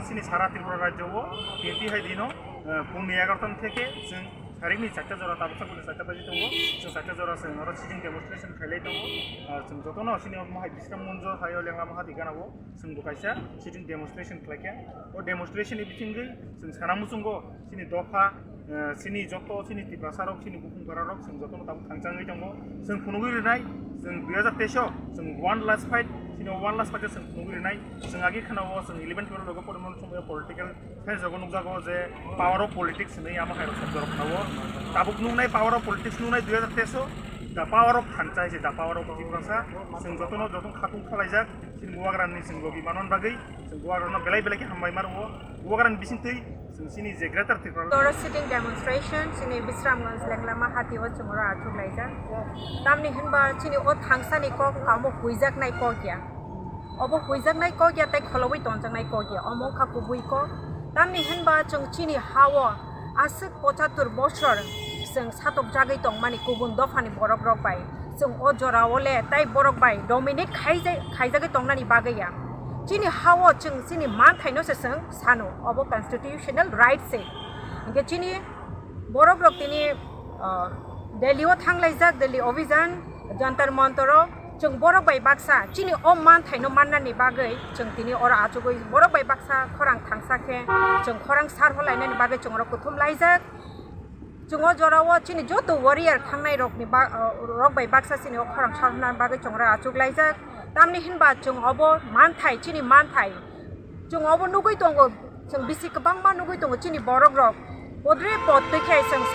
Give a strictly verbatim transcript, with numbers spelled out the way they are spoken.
Chini sara Tripura rajyo o tinti hai dino, eh, phungni egarota theke chwng sarikni charta jora tabuk saboni charta baji tongo, chwng charta jora chwng oro sitting demonstration khailai tongo. Ah, chwng jotono chini omo hai Bisram Manjo hai o Lengla Mahati gana o chwng bo kaisa sitting demonstration khlaikha. O demonstration ni bisingwi chwng sana muchungo chini dopha, eh, chini joto chini Tiprasa rok, chini bukhung bara rok, chwng jotono tabuk thangchangwi tongo. Chwng phunugwi rwnai, chwng dui hajar teis o chwng one last fight, chini one last fight o chwng phunugwi rwnai. Chwng agi khana o chwng eleven twelve logo poriboni somoi political science rogo nukjago je power of politics hinwi amo hai rok sabda rok khana o. Tabuk nuknai power of politics nuknai dui hajar teis o, the power of thansa hai se, the power of Tiprasa. Chwng jotono joto khatung khalaijak. Chini Bubagrani chwng logi manman bagwi chwng Bubagrano belai belai khe hambai ma rwo. Bubagrani bisingtwi chwng chini je Greater Tripura. Toro sitting demonstration chini Bisramganj Lenglama hati o chwng oro achuk laijak. Tamni hinba chini o thangsani kok amo huijaknai kok ya. Obo huijaknai kok ya tei kholobwi tonjaknai kok ya. Omo wngkha kubui kok. Tamni hinba chwng chini ha o aswk pochattor bosor chwng satokjagwi tongmani kubun dophani borok rok bai. Chwng o jora o le tai borok bai dominate khaijai-, khaijagwi tongnani bagwi ya. Chini ha o chwng chini manthaino se chwng sano, obo constitutional right se. Hinkhe chini borok rok tini, ah, Delhi o thanglaijak, Delhi Obhijan, Jantar Mantar o. Chwng borok bai baksa chini o manthaino mannani bagwi chwng tini oro achugwi borok bai baksa khorang thangsa khe chwng khorang sarho lainani bagwi chwng oro kuthum laijak. Chwng o jora o chini joto warrior thangnai rokni ba-, ah, rok bai baksa chini o khorang sarhona bagwi chwng oro achuk laijak. Tamni hinba chwng obo manthai, chini manthai. Chwng obo nugwi tongo, chwng bisi kwbangma nugwi tongo chini borok rok. Podre pod twi khe chwng